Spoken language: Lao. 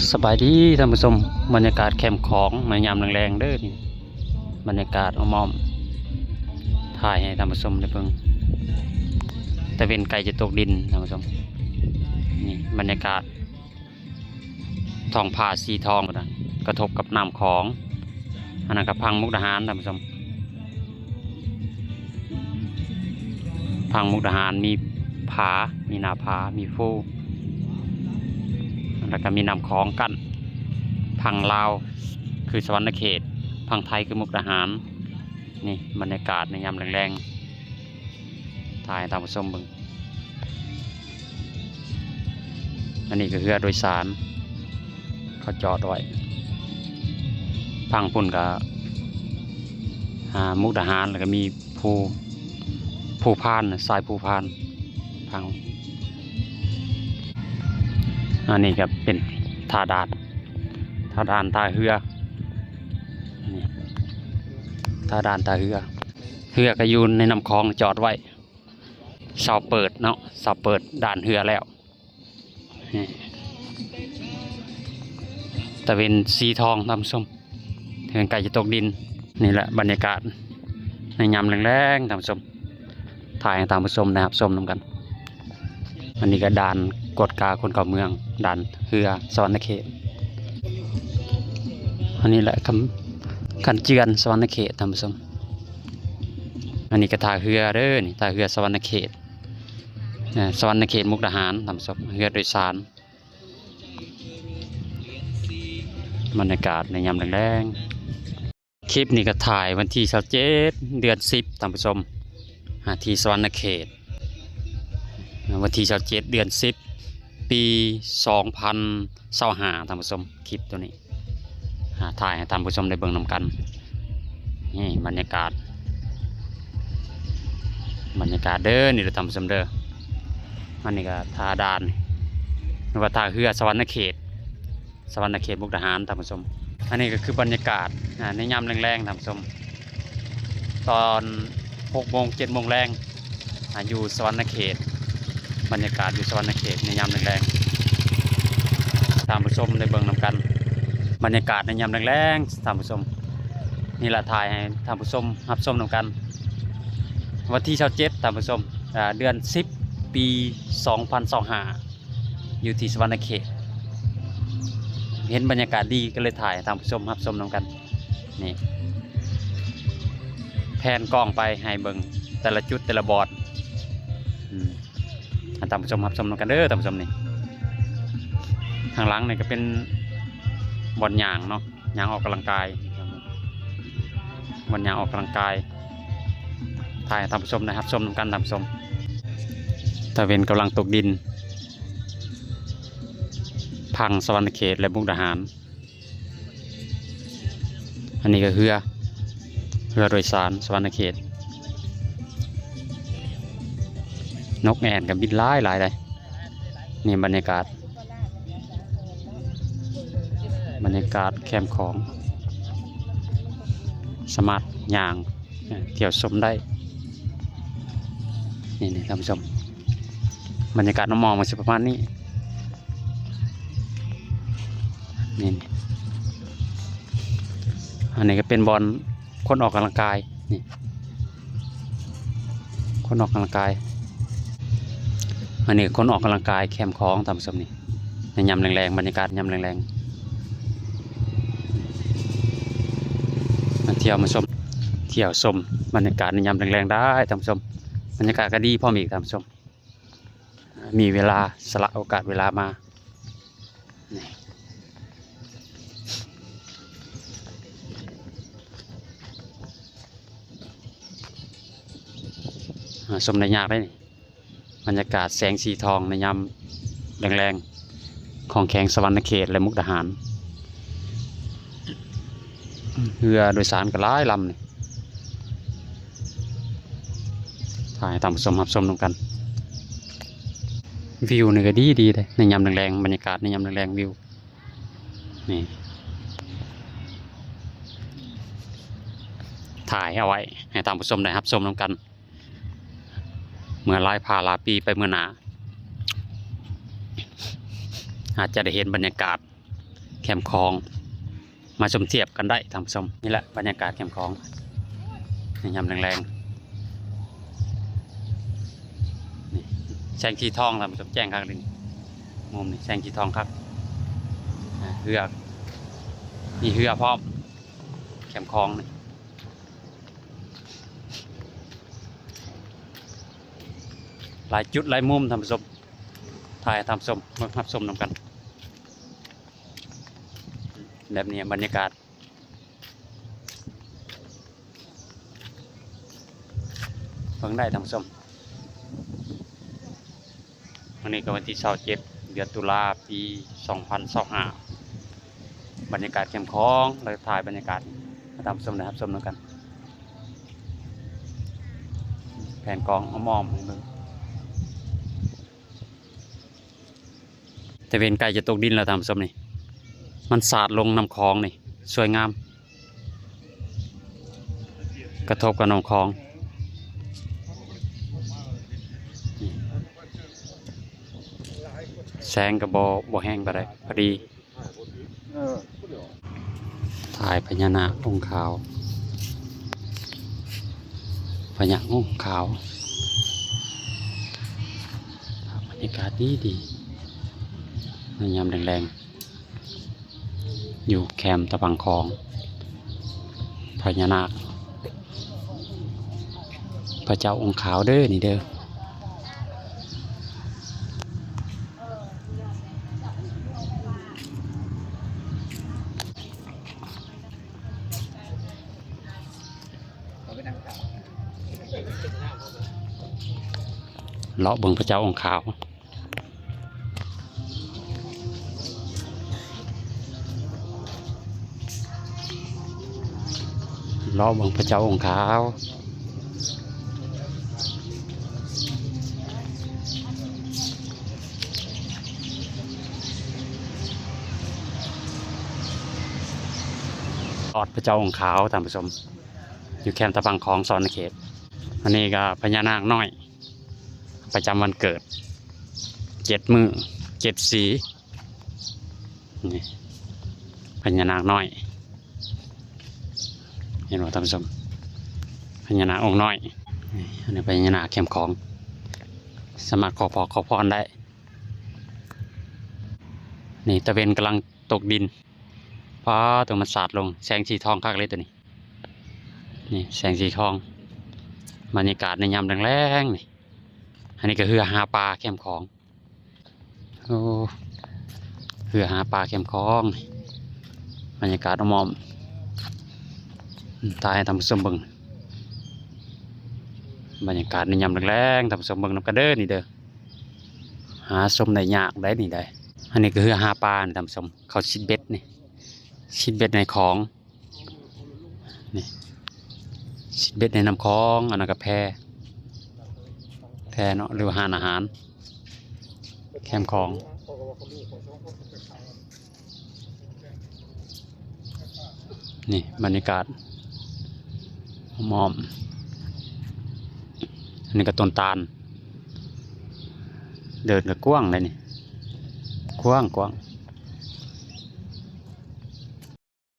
ສະບາຍດີທ່ານຜູ້ຊົມ, ບັນຍາກາດແຄມຂອງໃນຍາມແລງໆເດີ. ນີ້ບັນຍາກາດອ້ອມໆ ຖ່າຍໃຫ້ທ່ານຜູ້ຊົມໄດ້ເບິ່ງ. ຕາເວັນໃກ້ຈະຕົກດິນທ່ານຜູ້ຊົມ. ນີ້ບັນຍາກາດທ້ອງຟ້າສີທອງພຸ້ນນະ, ກະທົບກັບນ້ຳຂອງ. ອັນນັ້ນກະຝັ່ງມຸກດາຫານທ່ານຜູ້ຊົມ. ຝັ່ງມຸກດາຫານມີຜາ, ມີໜ້າຜາ, ມີພູ ແລ້ວກະມີນ້ຳຂອງກັ້ນ. ຝັ່ງລາວຄືສະຫວັນນະເຂດ, ຝັ່ງໄທຄືມຸກດາຫານ. ນີ້ບັນຍາກາດໃນຍາມແລງໆ ຖ່າຍໃຫ້ທ່ານຜູ້ຊົມເບິ່ງ. ອັນນີ້ກະເຮືອໂດຍສານ ເຂົາຈອດໄວ້. ຝັ່ງພຸ້ນກະ ອ່າ ມຸກດາຫານ ແລ້ວກະມີພູ ພູພານ, ຊາຍພູພານ. ຝັ່ງ ອັນນີ້ກະເປັນທ່າດ່ານ ທ່າດ່ານທ່າເຮືອ. ນີ້ ທ່າດ່ານທ່າເຮືອ. ເຮືອກະຢູ່ໃນນ້ຳຂອງ ຈອດໄວ້ ເຊົ້າເປີດເນາະ, ເຊົ້າເປີດດ່ານເຮືອແລ້ວ. ຕາເວັນສີທອງທ່ານຜູ້ຊົມ, ເຮືອນໃກ້ຈະຕົກດິນ. ນີ້ແຫຼະບັນຍາກາດໃນຍາມແລງໆ ທ່ານຜູ້ຊົມ, ຖ່າຍໃຫ້ທ່ານຜູ້ຊົມໄດ້ຮັບຊົມນຳກັນ. ອັນນີ້ກະດ່ານກວດກາຄົນເຂົ້າເມືອງ, ດ່ານເຮືອສະຫວັນນະເຂດ. ອັນນີ້ແຫຼະຄຳ ຄັນເຈື່ອນສະຫວັນນະເຂດ ທ່ານຜູ້ຊົມ. ອັນນີ້ກະທ່າເຮືອເດີ, ນີ້ທ່າເຮືອສະຫວັນນະເຂດ. ສະຫວັນນະເຂດ ມຸກດາຫານ ທ່ານຜູ້ຊົມ, ເຮືອໂດຍສານ. ບັນຍາກາດໃນຍາມແລງໆ. ຄລິບນີ້ກະຖ່າຍວັນທີຊາວເຈັດ ເດືອນສິບ ທ່ານຜູ້ຊົມ, ອ່າ ທີ່ສະຫວັນນະເຂດ. ວັນທີຊາວເຈັດ ເດືອນສິບ ປີສອງພັນຊາວຫ້າ ທ່ານຜູ້ຊົມ. ຄລິບໂຕນີ້ ອ່າ ຖ່າຍໃຫ້ທ່ານຜູ້ຊົມໄດ້ເບິ່ງນຳກັນ. ນີ້ບັນຍາກາດ ບັນຍາກາດເດີ ນີ້ເດີທ່ານຜູ້ຊົມເດີ. ອັນນີ້ກະທ່າດ່ານ ຫຼືວ່າທ່າເຮືອສະຫວັນນະເຂດ, ສະຫວັນນະເຂດ ມຸກດາຫານ ທ່ານຜູ້ຊົມ. ອັນນີ້ກະຄືບັນຍາກາດ ອ່າ ໃນຍາມແລງໆ ທ່ານຜູ້ຊົມ, ຕອນຫົກໂມງ ເຈັດໂມງແລງ ອ່າ ຢູ່ສະຫວັນນະເຂດ. ບັນຍາກາດຢູ່ສະຫວັນນະເຂດໃນຍາມແລງໆ ທ່ານຜູ້ຊົມໄດ້ເບິ່ງນຳກັນ. ບັນຍາກາດໃນຍາມແລງໆ ທ່ານຜູ້ຊົມ, ນີ້ລະ ຖ່າຍໃຫ້ທ່ານຜູ້ຊົມຮັບຊົມນຳກັນ. ວັນທີຊາວເຈັດ ທ່ານຜູ້ຊົມ, ເດືອນສິບ ປີສອງພັນຊາວຫ້າ ຢູ່ທີ່ສະຫວັນນະເຂດ. ເຫັນບັນຍາກາດດີກະເລີຍຖ່າຍໃຫ້ທ່ານຜູ້ຊົມຮັບຊົມນຳກັນ. ນີ້ ແພນກ້ອງໄປໃຫ້ເບິ່ງແຕ່ລະຈຸດແຕ່ລະບ່ອນ. ອືມ ໃຫ້ທ່ານຜູ້ຊົມຮັບຊົມນຳກັນເດີທ່ານຜູ້ຊົມ. ນີ້ ທາງຫຼັງນີ້ກະເປັນບ່ອນຍ່າງເນາະ, ຍ່າງອອກກຳລັງກາຍ, ບ່ອນຍ່າງອອກກຳລັງກາຍ. ຖ່າຍໃຫ້ທ່ານຜູ້ຊົມໄດ້ຮັບຊົມນຳກັນທ່ານຜູ້ຊົມ. ຕາເວັນກຳລັງຕົກດິນ ຝັ່ງສະຫວັນນະເຂດ ແລະ ມຸກດາຫານ. ອັນນີ້ກະເຮືອ ເຮືອໂດຍສານສະຫວັນນະເຂດ. ນົກແອ່ນກະບິນຫຼາຍໆ ເດ້. ນີ້ບັນຍາກາດ ບັນຍາກາດແຄມຂອງ ສາມາດຍ່າງ ທ່ຽວຊົມໄດ້. ນີ້ໆ ທ່ານຜູ້ຊົມ, ບັນຍາກາດນ້ຳມອງມັນຊິປະມານນີ້. ນີ້ ອັນນີ້ກະເປັນບ່ອນຄົນອອກກຳລັງກາຍ. ນີ້ ຄົນອອກກຳລັງກາຍ. ອັນນີ້ຄົນອອກກຳລັງກາຍແຄມຂອງ ທ່ານຜູ້ຊົມ. ນີ້ ໃນຍາມແລງໆ ບັນຍາກາດຍາມແລງໆ ມາທ່ຽວມາຊົມ ທ່ຽວຊົມບັນຍາກາດໃນຍາມແລງໆ ໄດ້ທ່ານຜູ້ຊົມ. ບັນຍາກາດກະດີພ້ອມອີກທ່ານຜູ້ຊົມ, ມີເວລາ ສະຫຼະໂອກາດເວລາມາ. ນີ້ ຫາຊົມໄດ້ຍາກເດ້ນີ້. ບັນຍາກາດແສງສີທອງໃນຍາມແລງໆ ຂອງແຂວງສະຫວັນນະເຂດ ແລະ ມຸກດາຫານ. ເຮືອໂດຍສານກະຫຼາຍລຳນີ້, ຖ່າຍໃຫ້ທ່ານຜູ້ຊົມຮັບຊົມນຳກັນ. ວິວນີ້ກະດີໆ ເດ້ ໃນຍາມແລງໆ, ບັນຍາກາດໃນຍາມແລງໆ ວິວນີ້ ຖ່າຍເອົາໄວ້ໃຫ້ທ່ານຜູ້ຊົມໄດ້ຮັບຊົມນຳກັນ. ເມື່ອຫຼາຍພາຫຼາຍປີໄປເມືອໜ້າ ອາດຈະໄດ້ເຫັນບັນຍາກາດ ແຄມຂອງ ມາຊົມທຽບກັນໄດ້ທ່ານຜູ້ຊົມ. ນີ້ແຫຼະບັນຍາກາດແຄມຂອງໃນຍາມແລງໆ ນີ້ແສງສີທອງທ່ານຜູ້ຊົມ ແຈ້ງຄັກເດນີ້ ມຸມນີ້ແສງສີທອງຄັກ. ອ່າ ເຮືອ ມີເຮືອພ້ອມ ແຄມຂອງນີ້ ຫຼາຍຈຸດຫຼາຍມຸມທ່ານຜູ້ຊົມ ຖ່າຍໃຫ້ທ່ານຜູ້ຊົມເບິ່ງ ຮັບຊົມນຳກັນ. ແບບນີ້ບັນຍາກາດ ເບິ່ງໄດ້ທ່ານຜູ້ຊົມ. ມື້ນີ້ກໍວັນທີຊາວເຈັດ ເດືອນຕຸລາ ປີສອງພັນຊາວຫ້າ ບັນຍາກາດແຄມຂອງ ແລ້ວຖ່າຍບັນຍາກາດໃຫ້ທ່ານຜູ້ຊົມໄດ້ຮັບຊົມນຳກັນ. ແຜນກອງອ້ອມໆໃຫ້ເບິ່ງ. ຕາເວັນໃກ້ຈະຕົກດິນແລ້ວທ່ານຜູ້ຊົມນີ້ ມັນສາດລົງນ້ຳຂອງນີ້ ສວຍງາມ ກະທົບກັບນ້ຳຂອງ. ແສງກໍບໍ່ ບໍ່ແຮງປານໃດ ພໍດີ. ເອີ ຖ່າຍພະຍານາກອົງຂາວ ພະຍານາກອົງຂາວ ບັນຍາກາດດີໆ ໃນຍາມແລງໆ ຢູ່ແຄມຕະພັງຂອງ ພະຍານາກ ພະເຈົ້າອົງຂາວເດີນີ້ເດີ. ເລາະເບິ່ງພະເຈົ້າອົງຂາວ ເລາະເບິ່ງພະເຈົ້າອົງຂາວ. ລອດພະເຈົ້າອົງຂາວທ່ານຜູ້ຊົມ ຢູ່ແຄມຕະພັງຂອງສະຫວັນນະເຂດ. ອັນນີ້ກໍພະຍານາກນ້ອຍ ປະຈຳວັນເກີດ ເຈັດມື້ເຈັດສີ. ນີ້ພະຍານາກນ້ອຍ ເຫັນບໍ່ທ່ານຜູ້ຊົມ ພະຍານາກອົງນ້ອຍ. ນີ້ ອັນນີ້ພະຍານາກແຄມຂອງ ສາມາດຂໍພອກຂໍພອນໄດ້. ນີ້ຕາເວັນກຳລັງຕົກດິນ ຟ້າໂຕມັນສາດລົງ ແສງສີທອງຄັກເລີຍໂຕນີ້. ນີ້ແສງສີທອງ ບັນຍາກາດໃນຍາມແລງໆນີ້. ອັນນີ້ກໍເຮືອຫາປາແຄມຂອງ. ໂອ້ ເຮືອຫາປາແຄມຂອງ ບັນຍາກາດອ້ອມໆ ຖ່າຍໃຫ້ທ່ານຜູ້ຊົມເບິ່ງ ບັນຍາກາດໃນຍາມແລງໆ ທ່ານຜູ້ຊົມເບິ່ງນຳກັນເດີນີ້ເດີ. ຫາຊົມໄດ້ຍາກໄດ໋ນີ້ໄດ໋. ອັນນີ້ກໍເຮືອຫາປານີ້ທ່ານຜູ້ຊົມ ເຂົາຊິດເບັດນີ້ ຊິດເບັດໃນຂອງ. ນີ້ ຊິດເບັດໃນນ້ຳຂອງ. ອັນນັ້ນກໍແພ ແພເນາະ ຫຼືວ່າຮ້ານອາຫານແຄມຂອງ. ນີ້ບັນຍາກາດອ້ອມໆ. ອັນນີ້ກໍຕົ້ນຕານ ເດີ່ນກໍກວ້າງເລີຍນີ້ ກວ້າງໆ.